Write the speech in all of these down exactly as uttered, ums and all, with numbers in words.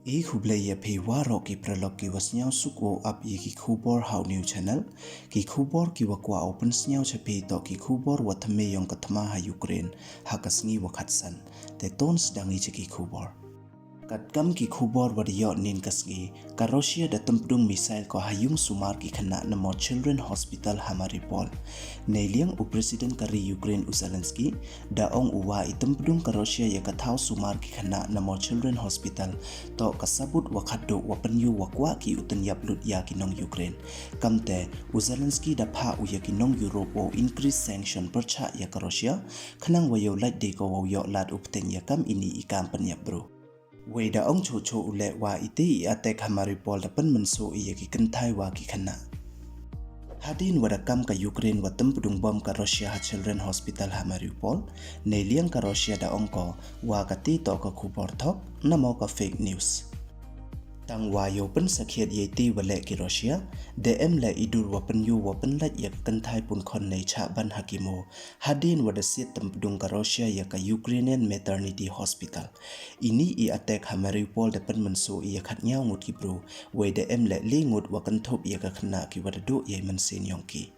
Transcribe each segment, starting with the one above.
I khublei ya phi waroh ki paralok ki wa sniawsuk wow ap ya ki khubor ha u new channel. Ki khubor ki wa kwah u pynsniaw cha phi toh ki khubor wa thymme yong ka thma ha Ukraine ha ka sngi wa khatsan. Te ton sdang i cha ki khubor. Katkam ki khubor wa da yoh nin ka sngi, ka Russia da tympdung missile ko ha yung sumar ki khynnah namo Children Hospital ha Mariupol. Neiliang u President ka ri Ukraine u Zelensky, da ong u wa i tympdung ka Russia ya ka thaw sumar ki khynnah namo Children Hospital toh ka sabut wa khatduh wa pynyoo wa kwah ki u tynyap lut ya ki nong Ukraine. Kamte, u Zelensky da phah u ya ki nong Europe wow increase sanction pyrchah ya ka Russia, khnang wa yow lait de ko wow yoh lad u pteng ya kam ini i kam pynyap bru. Wei da ong choh choh u leh wa iti i attack ha Mariupol da pynmynsaw i ya ki kynthai wa ki khynnah. Hadien wa da kam ka Ukraine wa tympdung bom ka Russia ha Children Hospital ha Mariupol, neiliang ka Russia da ong ko wa kati toh ka khubor thok, namo ka fake news. Tang wa yow pynsakhiat ya iti wa leh ki Russia, da em leh i dur wa pynyoo wa pynlait ya ka kynthai punkhon nei chah ban ha ki mo, hadien wa da siat tympdung ka Russia ya ka Ukrainian Maternity Hospital. Ini i attack ha Mariupol da pynmynsaw i ya khatnyaw ngut ki bru, wei da em leh le ngut wa kynthup ya ka khynnah ki wa da duh ya i mynsiem yong ki.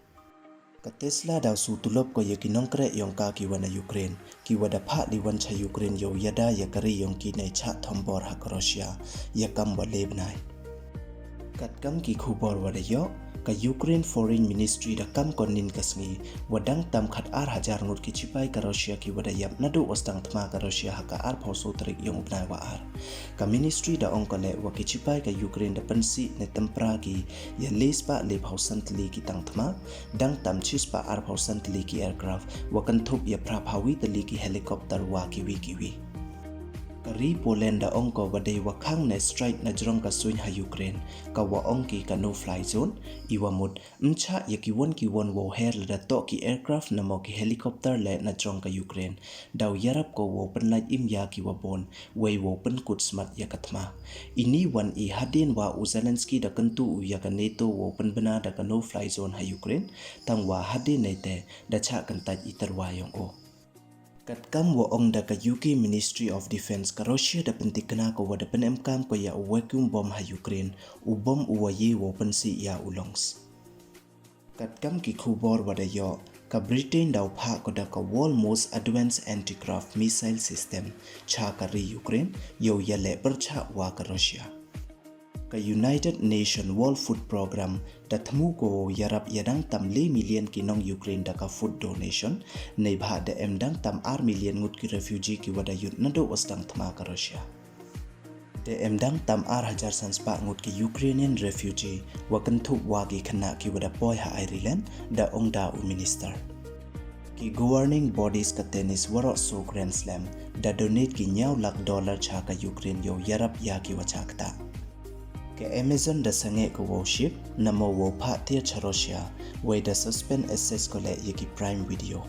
Ka Tesla daw su tulop ko ya ki nongkreh yong ka ki wa na Ukraine, ki wa da phah liwan cha Ukraine yow yada ya ka ri yong ki nei chah thombor ha ka Russia ya kam wa le bnai. Katkam ki khubor wa da yoh, ka Ukraine Foreign Ministry da kam ko nin ka sngi, wa dang tam khat ar hajar ngut ki chipai ka Russia ki wa da yap naduh wa sdang thma ka Russia ha ka arphaw so tarik yong u bnai wa ar. Ka ministry da ong ko leh wa ki chipai ka Ukraine da pynsih ne tympra ki ya le spah le phaw san tylli ki tang thma, dang tam chi spah arphaw san tylli ki aircraft, wa kynthup ya phra phaw wi tylli ki helicopter wa ki wi ki wi. Ka ri Poland da ong ko wa dei wa khang ne strike na jrong ka suiñ ha Ukraine, ka wa ong ki ka no fly zone, i wa mut, mchah ya ki won ki won wow her lada toh ki aircraft namo ki helicopter leh na jrong ka Ukraine, daw yarap ko wow pynlait im ya ki wa bun, wei wow pynkut smat ya ka thma. Ini wan i hadien wa u Zelensky da kyntu u ya ka NATO wow pynbna da ka no fly zone ha Ukraine, tang wa hadien neite da chah kyntait i tyrwa yong u. Katkam wa ong da ka U K Ministry of Defence, ka Russia da pyntikna ko wa da pynemkam ko ya u vacuum bomb ha Ukraine, u bomb u wa ye wow pynsih ya u lungs. Katkam ki khubor wa da yoh, ka Britain daw phah ko da ka World Most Advanced Anti-Craft Missile System cha ka ri Ukraine, yow yaleh pyrchah wa ka Russia. Ka United Nation World Food Programme da thmu ko wow yarap ya dang tam le million ki nong Ukraine da ka food donation, neibhah da em dang tam ar million ngut ki refugee ki wa da yut naduh wa sdang thma ka Russia. Da em dang tam ar hajar san spah ngut ki Ukrainian refugee, wa kynthup wa ki khynnah ki wa da poi ha Ireland, da ong da u minister. Ki governing bodies ka tennis waroh so Grand Slam, da donate ki nyaw lak dollar cha ka Ukraine yow yarap ya ki wa chah ktah. Ka Amazon da sangeh ko wow ship, namo wow phah tiar cha Russia, wei da suspend access ko leh ya ki Prime Video.